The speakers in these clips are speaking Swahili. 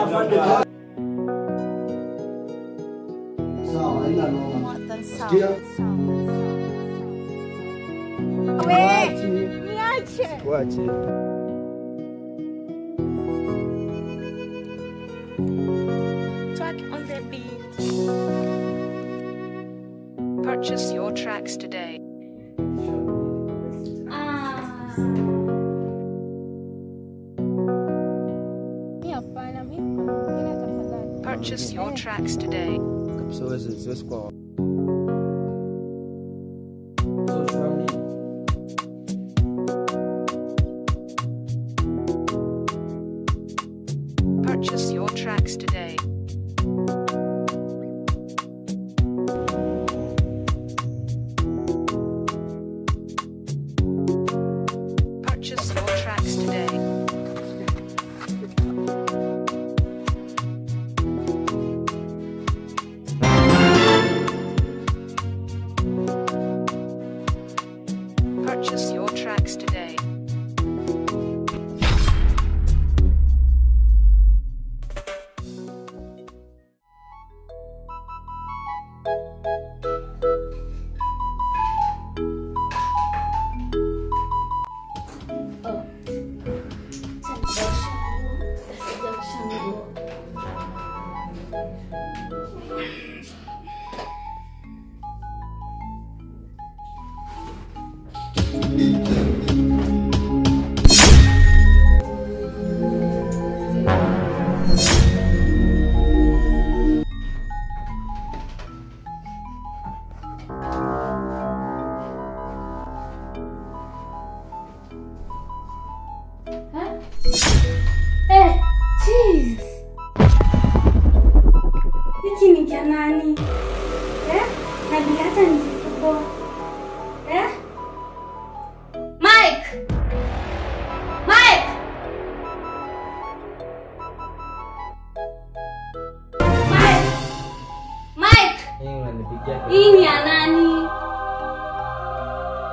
Afande. Sawa, haina noma. Sikia? Wewe, niache. Kuache. Track on the beat. Purchase your tracks today. Purchase your tracks today. Purchase your tracks today. Purchase your tracks today. Purchase your tracks today. Huh? Eh, Jesus. Hiki ni kia nani? Eh? Na bila hata nikupo. Eh? Mike! Mike! Mike! Mike! Hii ni ya nani?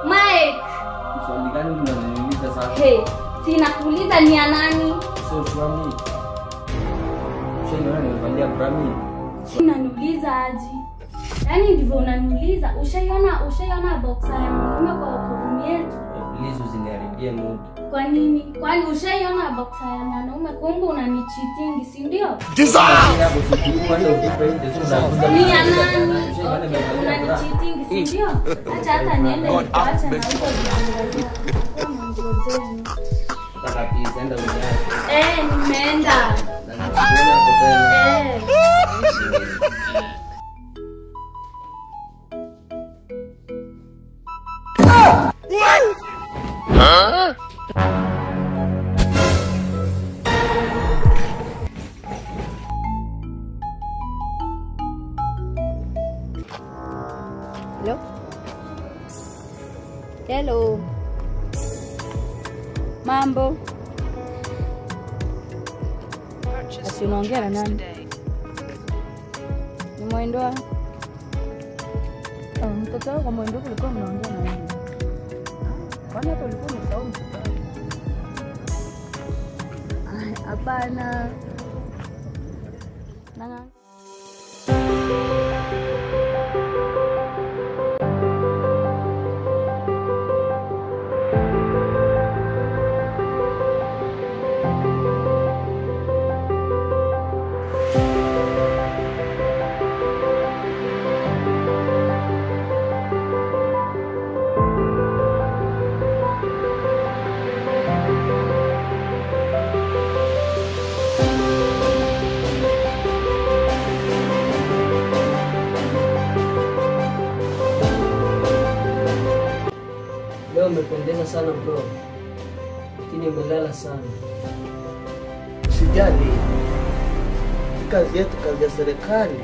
Mike! Swali gani unaniuliza sasa? Hey, sinakuuliza ni ya nani? So tuami. Sasa nimevalia brami. Unaniuliza aje? Yaani ndivyo unaniuliza, ushaiona boxer ya mwanaume kwa room yetu? Please usiniharibie mood. Kwa nini? Kwani ushaiona boxer ya mwanaume? Kumbe unanicheating, si ndio? Ni ya nani? Unanicheating, si ndio? Acha hata niende nikuache na huko viangalia. Kwa zenu. Kabisa, enda uniache. Eh, nimeenda. Eh. Huh? Hello? Hello. Mambo. Ati unaongea na nani? Ni Mwendwa. Mtoto wako Mwendwa ulikuwa mnaongea na nani? Kwani hata ulikuwa umesahau mtoto wako? Hapana. Nanga. Leo umependeza sana bro, lakini umelala sana. Usijali, kazi yetu, kazi ya serikali.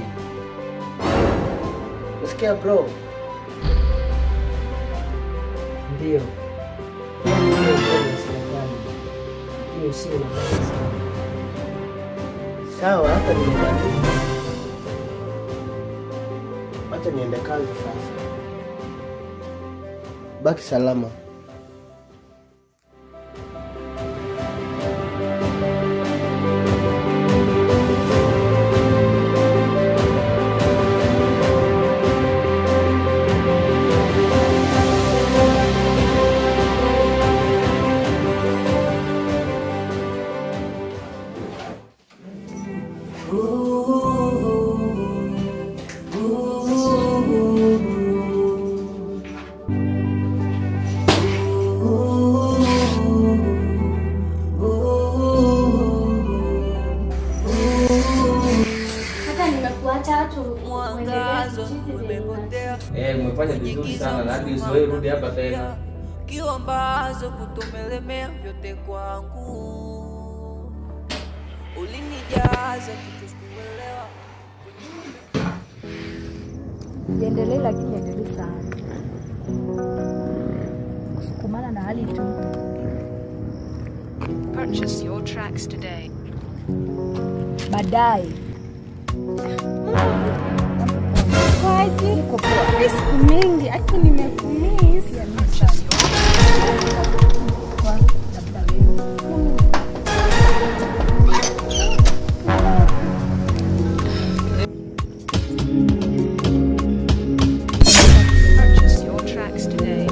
Usikia bro? Ndio, pia mimi ni kazi ya serikali, lakini usiwe na kazi sana. Sawa, hata nimemaliza. Acha niende kazi sasa. Baki salama. Umefanya vizuri sana na hadi usiwahi rudi hapa tena. Kiombazo kutomelemea vyote kwangu. Ulinijaza kitu sikuelewa. Iendelee lakini iendelee sana. Kusukumana na hali tu. Purchase your tracks today. Baadaye. Kwaje? Siku mingi, aki nimekumiss. Purchase your tracks today.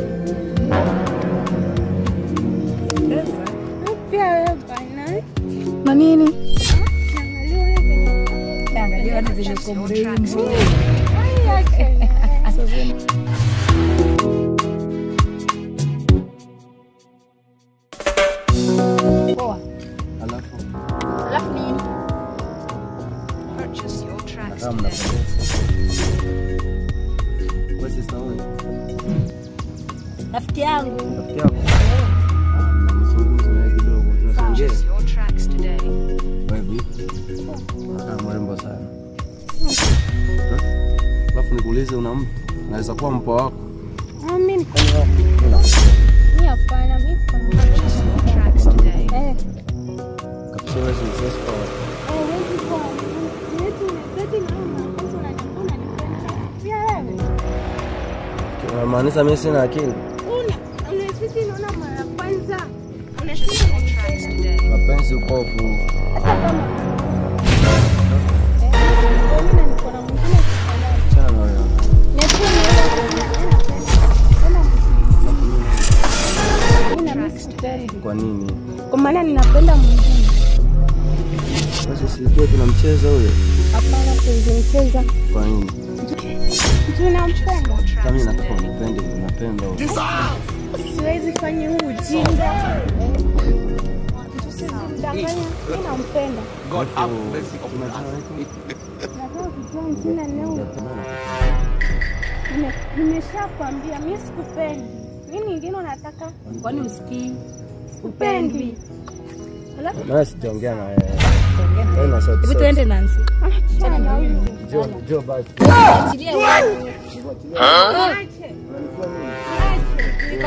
Pia wewe bana. Na nini? Angalia wewe Purchase your tracks today. Poa. Alafu nini? Purchase your tracks Kama today. mnapendeza. Wewe sister huyu. Rafiki yangu. Rafiki yako. Mzunguzo naye kidogo tunasongea. Purchase your tracks today. Wewe vipi? Unakaa mrembo sana. Alafu nikuulize, una mtu? Naweza kuwa mpwa wako? Mimi niko. Mimi hapana, mimi niko na Purchase your tracks today. Kabisa wewe si sister wako. Huwezi kuwa. Yetu na wewe unaniambia unanipenda. Pia wewe. Unamaanisha mimi sina akili? Unasiti naona mara kwanza. Purchase your tracks today. Mapenzi upofu. Hata kama mimi niko na mwingine Achana na wewe. Kwa nini? Kwa maana ninapenda mwingine. Sasa sisi tunamcheza huyo. Hapana, siwezi mcheza. Kwa nini? Tunampenda. Kama mimi nataka unipende, unapenda huyo. Siwezi fanya huu ujinga. Usidanganye, mimi nampenda. God have mercy upon us. Nataka kujua jina leo. Nimeshakwambia mimi sikupendi. Nini nyingine unataka? Kwani usikii? Upendi. Na sijaongea na wewe. Wewe na sauti. Hebu tuende Nancy. Achana na huyu. Njoo basi. Achilie wewe. Ache.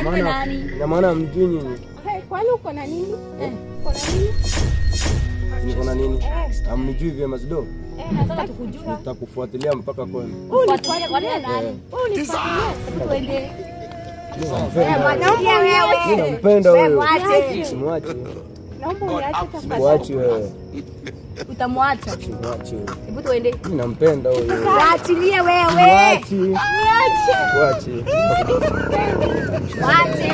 Kwani nani? Ina maana mjui nyinyi. Hey, kwani uko na nini? Uko na nini? Niko na nini? Hamnijui vyema sido? Nataka tukujue. Nitakufuatilia mpaka kwenu. Unifuatilie kwa nani? Unifuatilie. Hebu tuende. Mimi nampenda wewe. Mwache. Naomba uniache tafadhali. Mwache wewe. Utamwacha. Mwache wewe. Hebu tuende. Mimi nampenda wewe. Achilie wewe. Mwache. Mwache. Mwache.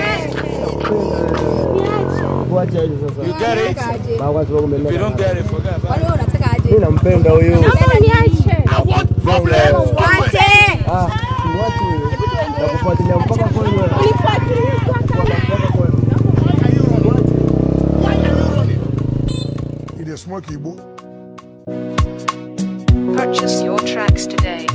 Mwache hivi sasa. You get it? Baba kwa kumelea. If you don't get it, forget about Kwani wewe unataka aje? Mimi nampenda huyu. Naomba uniache. I want problems. Mwache. Ah, mwache huyu. Nakufuatilia mpaka kwenu. Unifuatilie kwa kama. Mpaka kwenu. It is smoky, Igbo. Purchase your tracks today.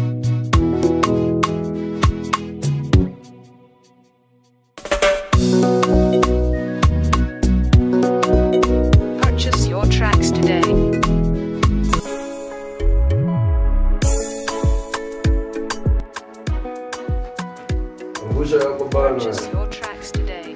Purchase your tracks today. Angusha yako bana. Purchase your tracks today.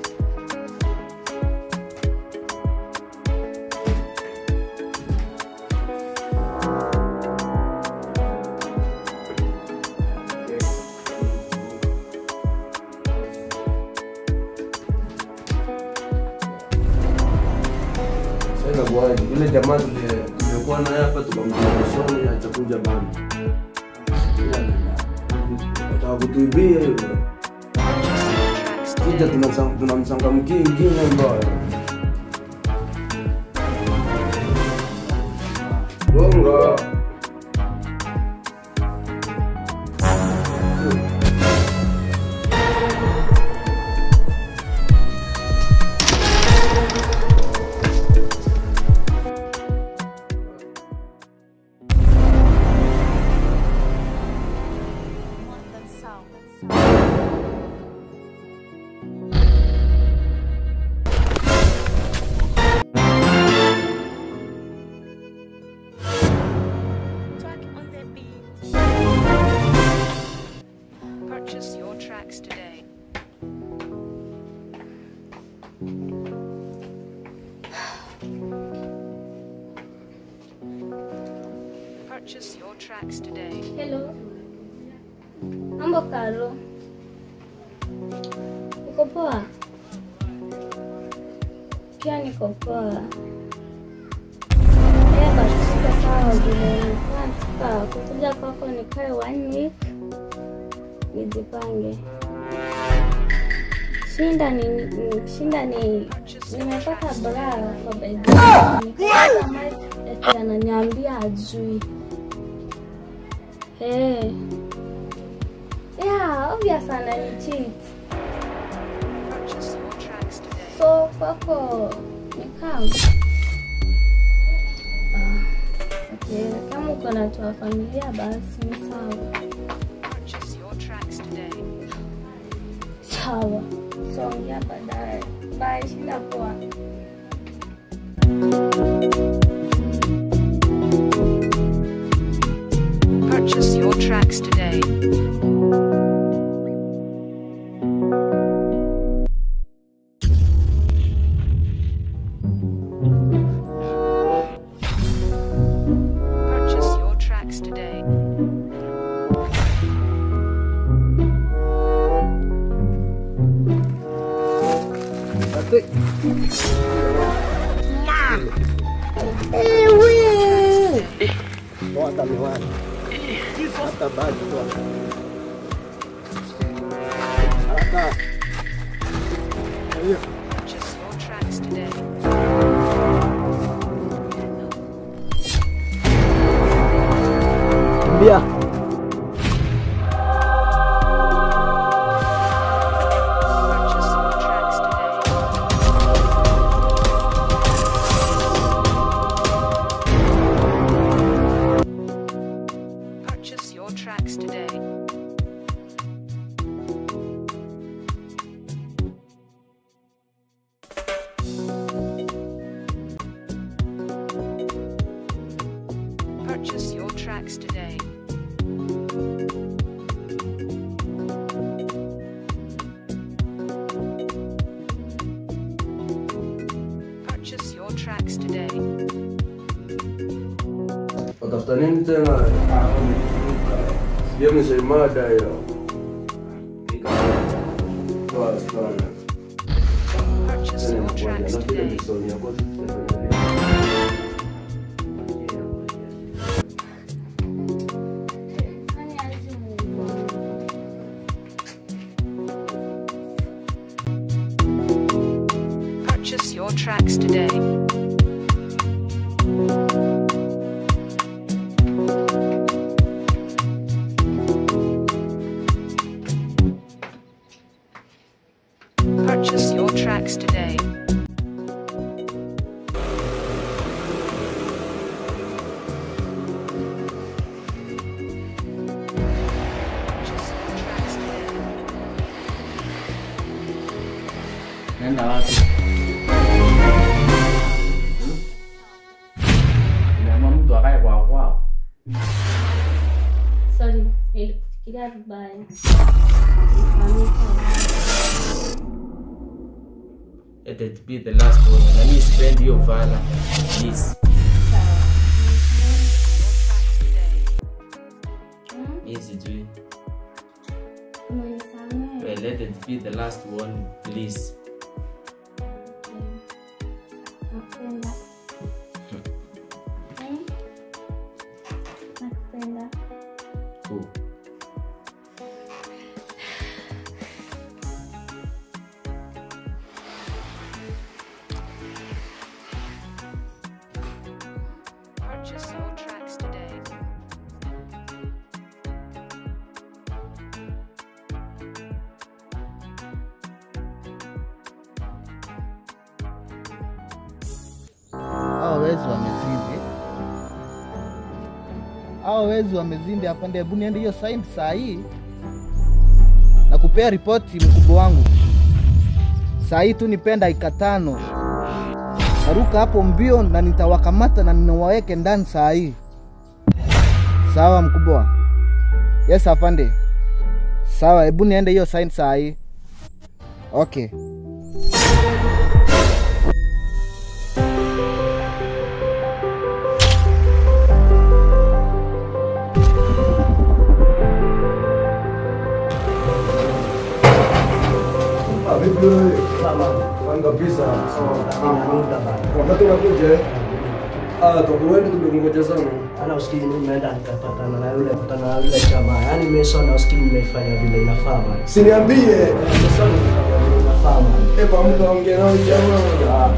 Sasa inakuwaje? Yule jamaa tulikuwa naye hapa tukamtia usoni atakuja bana. Nataka kutuibia yule. Purchase your tracks Kija today. tunamchangamkia ingine mbaya. Bonga. Purchase your tracks today. Hello. Mambo Karo. Uko poa? Pia niko poa. But siko sawa vile nilikuwa nataka kukuja kwako nikae 1 week nijipange. Shinda ni nimepata bra kwa bed. Nikapata Mike eti ananiambia ajui. Hey. Yeah, obvious anani cheat. Purchase your tracks today. So kwako ni kama okay, kama uko na watu wa familia basi ni sawa. Purchase your tracks today. Sawa. Tutaongea baadaye. Bye, shinda poa. Purchase your tracks today. Purchase your tracks today. Toa hata miwani. Hata bagi toa. Haraka. Purchase your tracks today. Kimbia. Purchase your tracks today. Purchase your tracks today. Purchase your tracks today. Purchase your tracks today. Watafuta nini tena? Sijui ni mada hiyo. Toa sana. Purchase your tracks today. Fanya aje Mungu wangu. Purchase your tracks today. Purchase your tracks today. Purchase your tracks today. Nenda wapi? Umeamua mtu akae kwa kwao. Sorry, nilikufikiria vibaya. Nisamehe. Let it be the last one. Na mimi sipendi hiyo vala. Please. Sawa. Your tracks today. Mimi sijui. Umenisamehe. Well, let it be the last one, please. Nakupenda. Nakupenda. Cool. Purchase your tracks today. Hao wezi wamezidi. Hao wezi wamezidi afande, hebu niende hiyo sign saa hii na kupea ripoti mkubwa wangu. Saa hii tu nipenda dakika 5. Naruka hapo mbio na nitawakamata na ninawaweke ndani saa hii. Sawa mkubwa. Yes afande. Sawa, hebu niende hiyo sign saa hii. Okay. Vipi wewe? Salama. Kabisa. Wakati unakuja tukuweni tumekungoja sana. Ana usikii mimi nimeenda nikapatana na yule kutana na yule jamaa. Yaani mimi sana usikii nimeifanya vile inafaa bana. Siniambie. Mimi sana vile inafaa bana. Eh, kwa mtu aongee nao jamaa.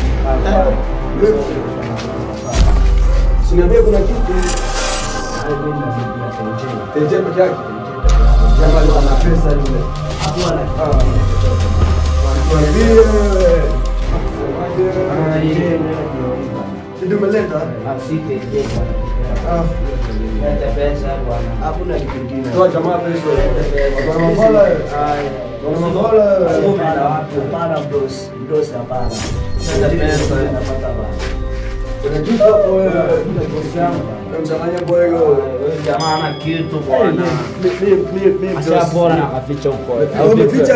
Siniambie kuna kitu. Mimi nafikiria tenje. Tenje peke yake. Jamaa alikuwa na pesa yule. Hakuwa na kitu. Niambie. Ndio umeleta? Leta pesa bwana. Hakuna kitu kingine. Toa jamaa pesa. Bwana mafala. Bwana mafala. Hapana bros, bros hapana. Leta pesa. Napata bana. Kuna kitu hapo wewe. Mchanganya boy wewe. Jamaa ana kitu bwana. Mimi Asha bora na kaficha huko. Umeficha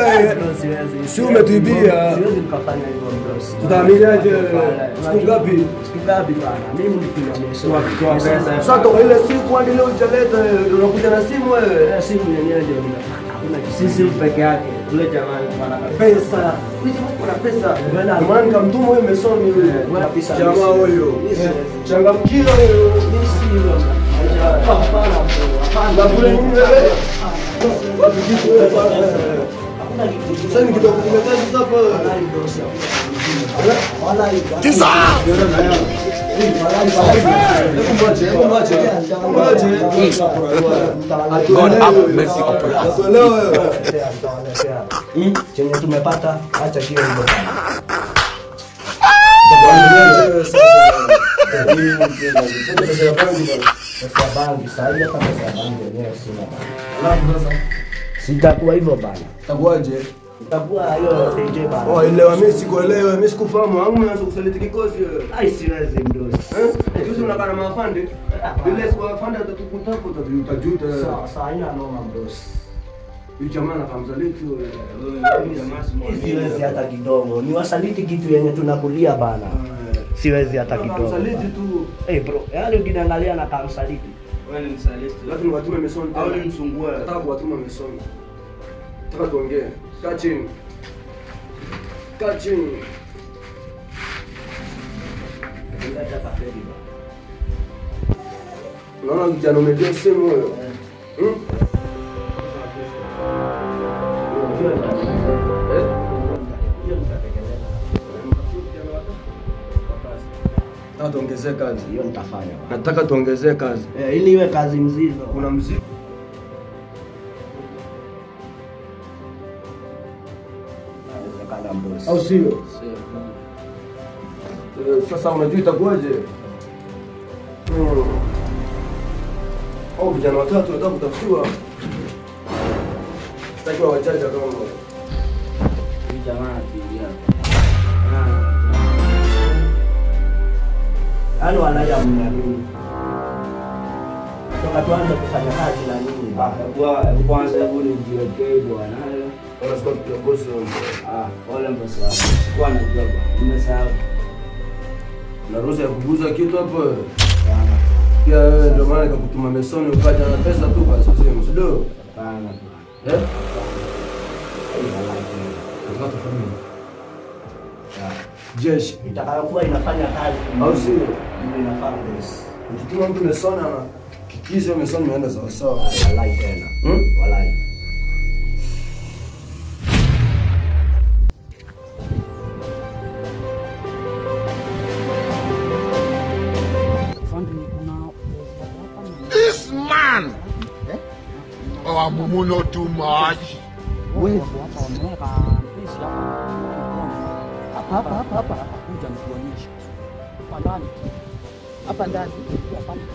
si umetuibia. Siwezi mkafanya hivyo bros. Tutaaminiaje? Siku ngapi? Siku ngapi bana? Mimi nikunywa meso. Toa pesa. Sasa toka ile siku hadi leo hujaleta, unakuja na simu wewe. Simu yenyewe ndio ninapata. Hakuna kitu. Sisi peke yake. Ule jamaa alikuwa na Pesa. Huyu jamaa kuna pesa. Ndio maana nikamtuma huyo Mesoni yule. Jamaa huyo. Changamkia huyo. Mimi si hivyo. Hapana bro. Hapana. Na kule nini wewe? Wapi kitu wewe bana? Hakuna kitu. Sasa nikitoka kwenye kazi sasa. Wala Tisa! God have mercy upon us. Chenye tumepata acha kiwe hivyo. Pesa ya bangi, saa hii hata pesa ya bangi yenyewe sina bana. Sitakuwa hivyo bana. Itakuwaje? Itakuwa hiyo DJ bana. Oh, elewa mimi sikuelewa, mimi sikufahamu. Au umeanza kusaliti kikosi wewe? Ai, siwezi mdosi. Eh? Juzi unakaa na maafande. Ile siku afande atatukuta hapo utajuta. Sawa, sawa, haina noma mdosi. Huyu jamaa anakamsaliti wewe. Siwezi hata kidogo. Ni wasaliti kitu yenye tunakulia bana. Siwezi hata kidogo. Anakamsaliti tu. Eh bro, yaani ukiniangalia na kamsaliti. Wewe ni msaliti. Lazima niwatume Mesoni. Au ni msungue. Nataka kuwatuma Mesoni. Nataka tuongee. Kaa chini. Kaa chini. Unaona kijana umejua simu wewe? Hmm? Nataka tuongezee kazi. Hiyo nitafanya. Nataka tuongezee kazi. Eh, ili iwe kazi mzito. Kuna mzigo. Inawezekana boss. Au sio? Sasa unajua itakuwaje? Au vijana watatu wanataka kutafutiwa. Sitaki wachache kama Huyu jamaa anapigia. Yaani wanaja mniamini. Toka tuanze kufanya kazi na nyinyi. Hebu kwanza hebu nijiwekee bwana. Wanachukua kiongozi. Wale bosi wangu. Sikuwa najua bwana. Nimesahau. Na ruhusa ya kuguza kitu hapo. Pia wewe ndio maana nikakutuma Mesoni ukaja na pesa tu basi simu, si ndio? Hapana bwana. Eh? Nataka tufanye nini? Jeshi itakayokuwa inafanya kazi au sio? Ndio inafanya boss. Ukituma mtu Mesoni anahakikisha Mesoni imeenda sawa sawa. Walai tena. Walai. This man! Oh, I'm not too much. Wewe hapa hapa hapa hapa kuja nikuonyeshe. Hapa ndani. Hapa ndani. Hapa ndani.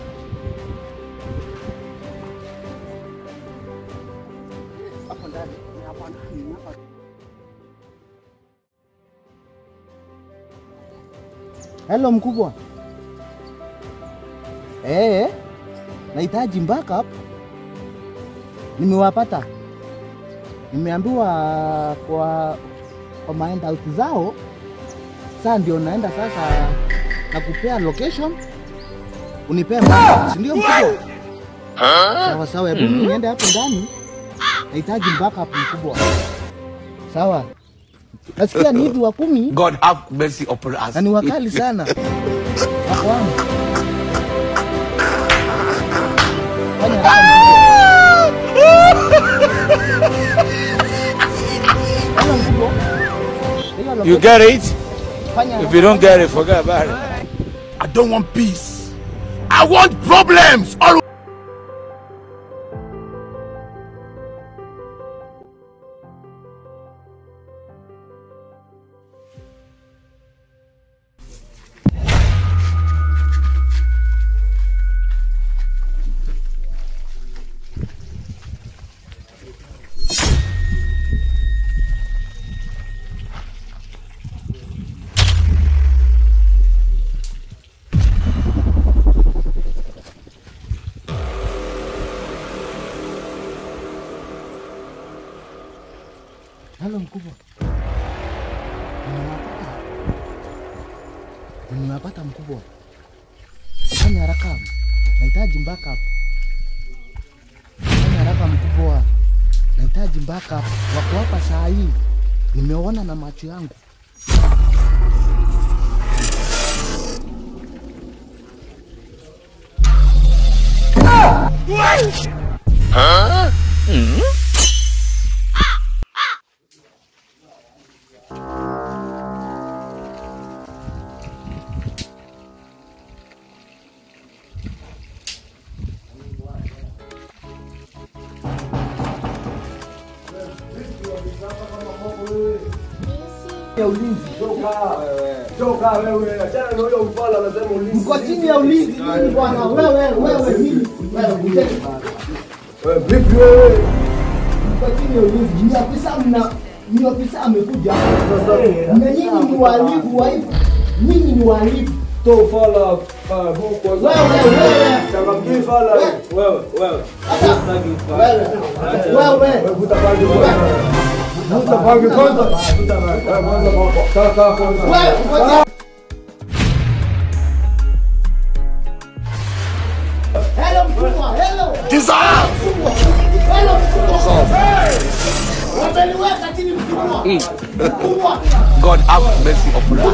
Hapa ndani. Hapa. Hello mkubwa. Nahitaji backup. Nimewapata. Nimeambiwa kwa maenda out zao. Sasa ndio naenda sasa nakupea location. Unipea backup, si ndio mkubwa? Sawa sawa, hebu mimi niende hapo ndani. Nahitaji backup mkubwa. Sawa. Nasikia ni hivi wa 10. God have mercy upon us. Na ni wakali sana. Wako wangu. Fanya haraka mkubwa. You get it? If you don't get it, forget about it. I don't want peace. I want problems. All Halo mkubwa. Nimewapata mkubwa. Fanya haraka. Nahitaji backup. Fanya haraka mkubwa. Nahitaji backup. Wako hapa saa hii. Nimeona na macho yangu. Huh? Mm-hmm. Toka wewe, achana na huyo mfala anasema ulinzi. Mko chini ya ulinzi nini bwana? Wewe wewe nini? Wewe wewe vipi wewe? Mko chini ya ulinzi. Ni afisa mna ni afisa amekuja. Na nyinyi ni wahalifu wa hivi. Nyinyi ni wahalifu. Toa fala huko. Wewe wewe. Changamkie fala wewe wewe. Wewe wewe. Vuta bangi kwanza. Vuta bangi kwanza. Vuta bangi kwanza. Kaa kwanza. Wewe. Hello mkubwa, hello. Jesus! Hello mkubwa. Wameliweka chini mkubwa. Mkubwa. God have mercy upon us.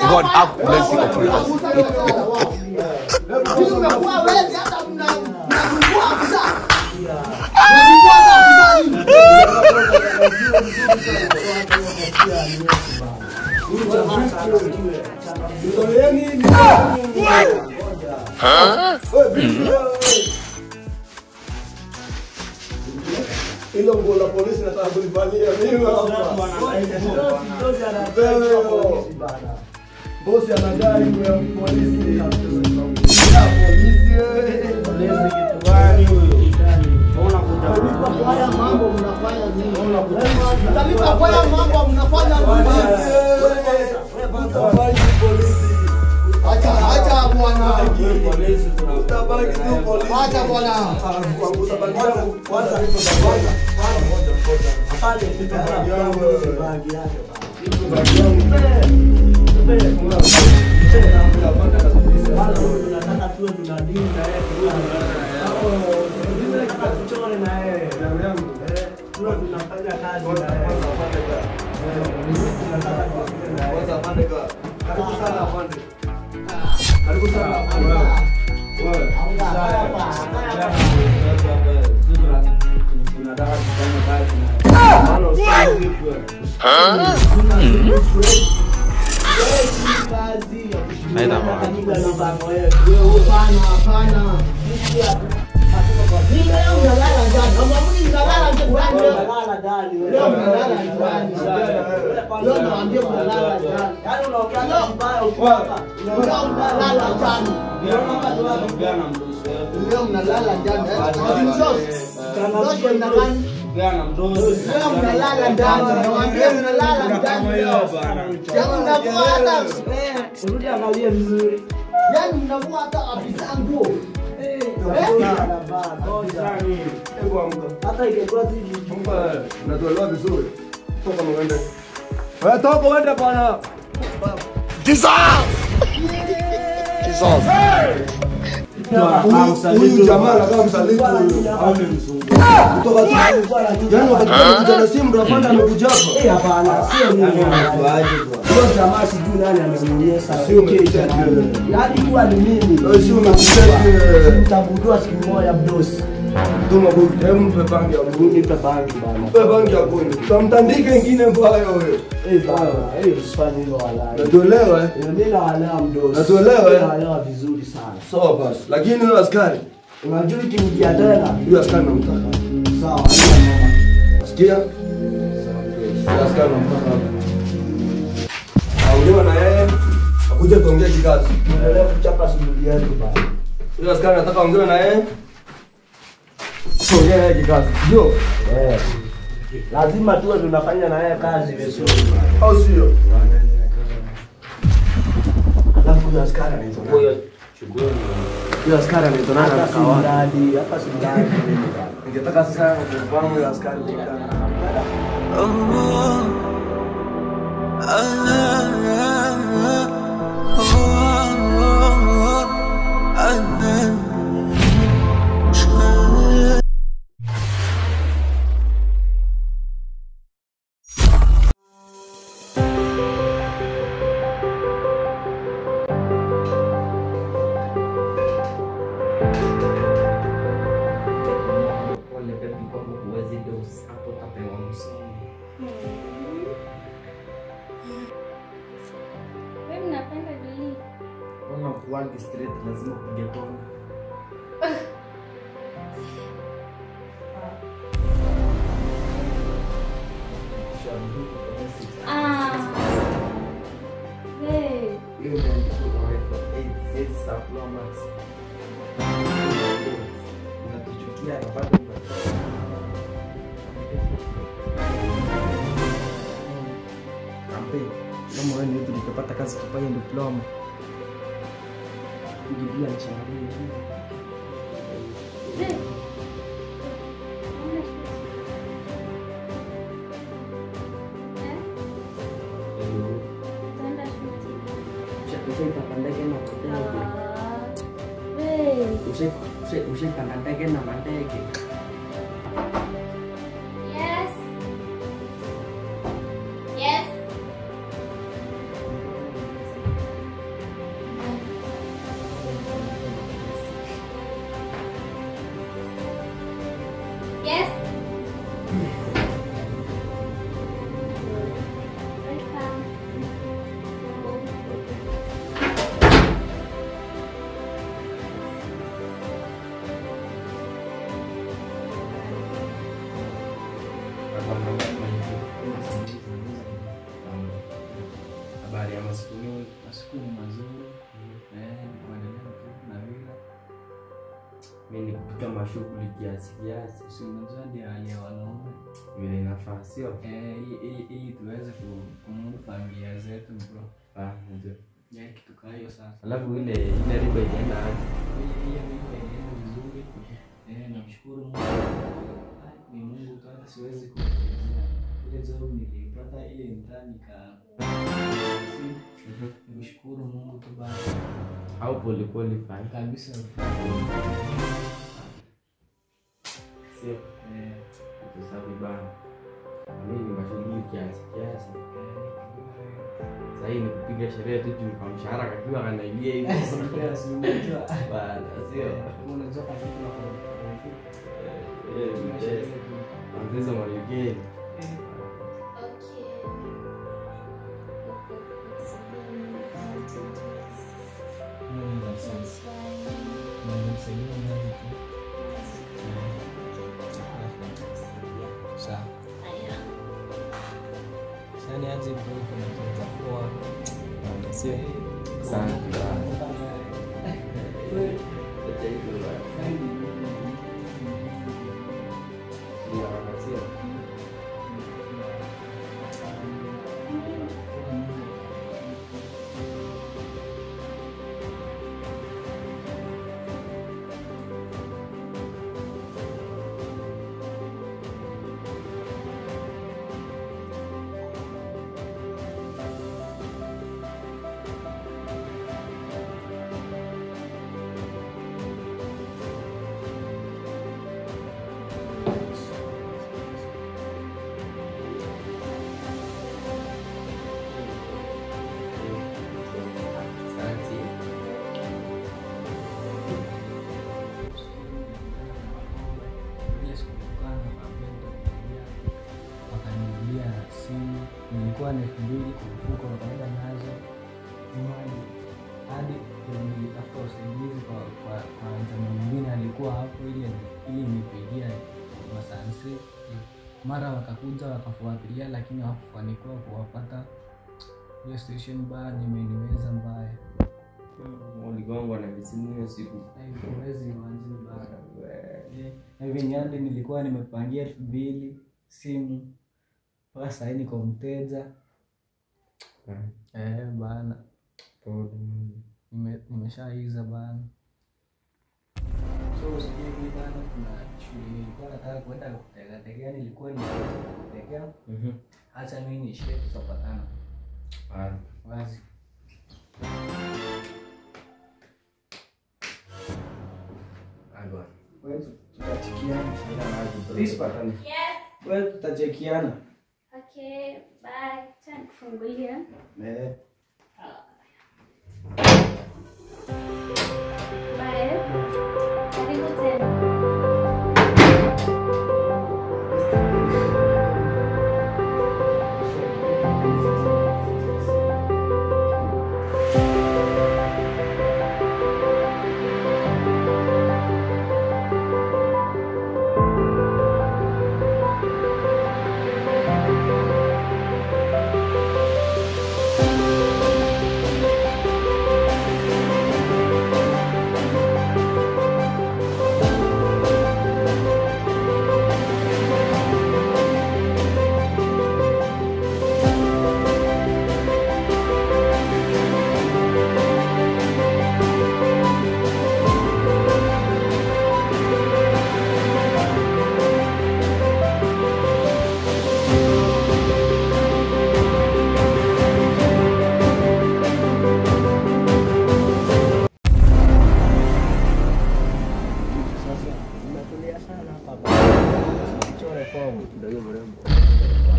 God have mercy upon us. Huh? Hilo nguo la polisi nataka kulivalia mimi hapa. Bosi anadai nguo ya polisi. Ya polisi wewe. Polisi kitu gani huyo? Mtalipa kwa haya mambo mnafanya nini? Mtalipa kwa haya mambo mnafanya nini? Acha acha bwana. Utabaki tu polisi. Acha bwana. Kwanza Leo mnalala ndani. Kupeana mdozi. Leo mnalala ndani, nawaambia mnalala ndani leo. Yaani mnavua hata Rudi angalie vizuri. Yaani mnavua hata afisa nguo. Hebu amka. Hata ingekuwa si Amka, unatuelewa vizuri. Toka uende. Wewe toka uende bwana. Jesus! Jesus! Huyu jamaa anakaa msaliti huyu. Kutoka tu. Yaani wakati anakuja na simu ndo afande amekuja hapa. Eh, hapana, sio mimi. Huyo jamaa sijui nani amemuonyesha. Sio umekucheki. Yaani kuwa ni mimi. Wewe sio umekucheki. Mtagundua siku moja mdosi. Tuma buku, hebu mpe bangi ya kuni. Nipe bangi bana. Mpe bangi ya kuni. Tutamtandika ingine mbaya wewe. Eh bana, eh usifanye hivyo wala. Natuelewa eh? Mimi naelewa mdosi. Natuelewa eh? Naelewa vizuri sana. Sawa basi. Lakini huyo askari, Unajua ikirudia tena. huyo askari namtaka. Sawa, haina noma. Sikia? Huyo askari namtaka hapa. Aongewa na yeye, akuje tuongee kikazi. Tuendelee kuchapa shughuli yetu bana. Huyo askari nataka aongewe na yeye. Tuongee naye kikazi. Ndio? Eh. Lazima tuwe tunafanya na yeye kazi vizuri. Au sio? Alafu huyo askari anaitwa nani? Huyo askari anaitwa nani? Hapa si mradi, hapa si mradi. Ningetaka sasa kumfahamu huyo askari. Pole baby, kwangu huwezi dose hapo, utapewa msomo. Wewe mnapenda Julie. Kama kuwagi straight lazima upige kona. Ah. Hey. Hiyo imeandikwa kwa iPhone 8, siwezi supply max. Unatuchukia na bado unatoka. Kampeni. Kama wewe ni mtu nikapata kazi kupaye diploma. Biblia nishangalie. Hey. Hamna shida. Eh? Tuenda shule. Ushaipanda ndege na mandege. Ah. Hey. Ushaipanda ndege na mandege. Yes. Yes. Yes. Welcome. Habari ya masiku mingi. Masiku ni mazuri. Ni kuendelea tu na vile. Mimi ni kupiga mashughuli kiasi kiasi. Si unajua ndio hali ya wanaume. Vile inafaa, sio? Ili tuweze kumudu familia zetu bro. Ah, ndio. Ya kitu kama hiyo sasa. Alafu ile riba ilienda aje? Ile riba ilienda vizuri. Namshukuru Mungu. Ni Mungu tu, hata siwezi kuelezea. Ile job nilipata ile mtaa nika nimshukuru Mungu tu basi. Au pole qualify kabisa. Sio? Safi bana. Mimi ni mashughuli kiasi kiasi. Sasa hii ni kupiga sherehe tu juu kwa mshahara kakiwa kanaingia hivi. Unajua bana, sio? Unajua kwa kitu na kwa mfuko. Anzeza mayugeni. Okay. Sawa. Sasa nianze bro, kuna kitu poa. Sio? Sana. Acha hivyo bana. Sio? nilitafuta usaidizi kwa jamaa mwingine alikuwa hapo ili nipigia masanse. Mara wakakuja wakafuatilia, lakini hawakufanikiwa kuwapata. Hiyo station bana imeniweza mbaya. Uligongwa na visimu hiyo siku. Huwezi manzi bana. Na hivi nilikuwa nimepangia 2000 simu. Mpaka sasa niko mteja. Bana. Nimeshaiza bana. So usikie bana, kuna shughuli nilikuwa nataka kwenda kutegategea, nilikuwa nikutegea. Acha mimi niishie, tutapatana. Wazi. Wewe tutachekiana. Yes. Wewe tutachekiana. Okay, bye. Acha nikufungulie. Bye. Karibu tena.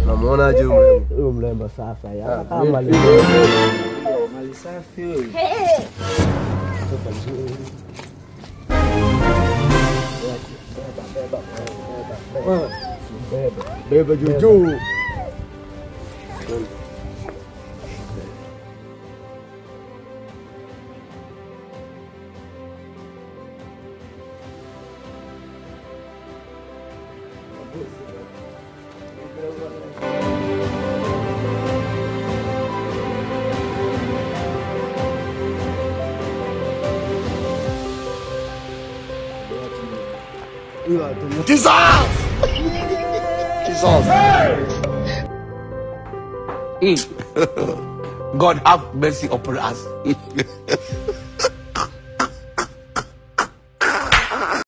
Unamuona aje mrembo? Huyo mrembo sasa ya kama mali safi wewe. Sasa nzuri. Beba beba beba. Beba juu juu. Jesus! Jesus! God have mercy upon us.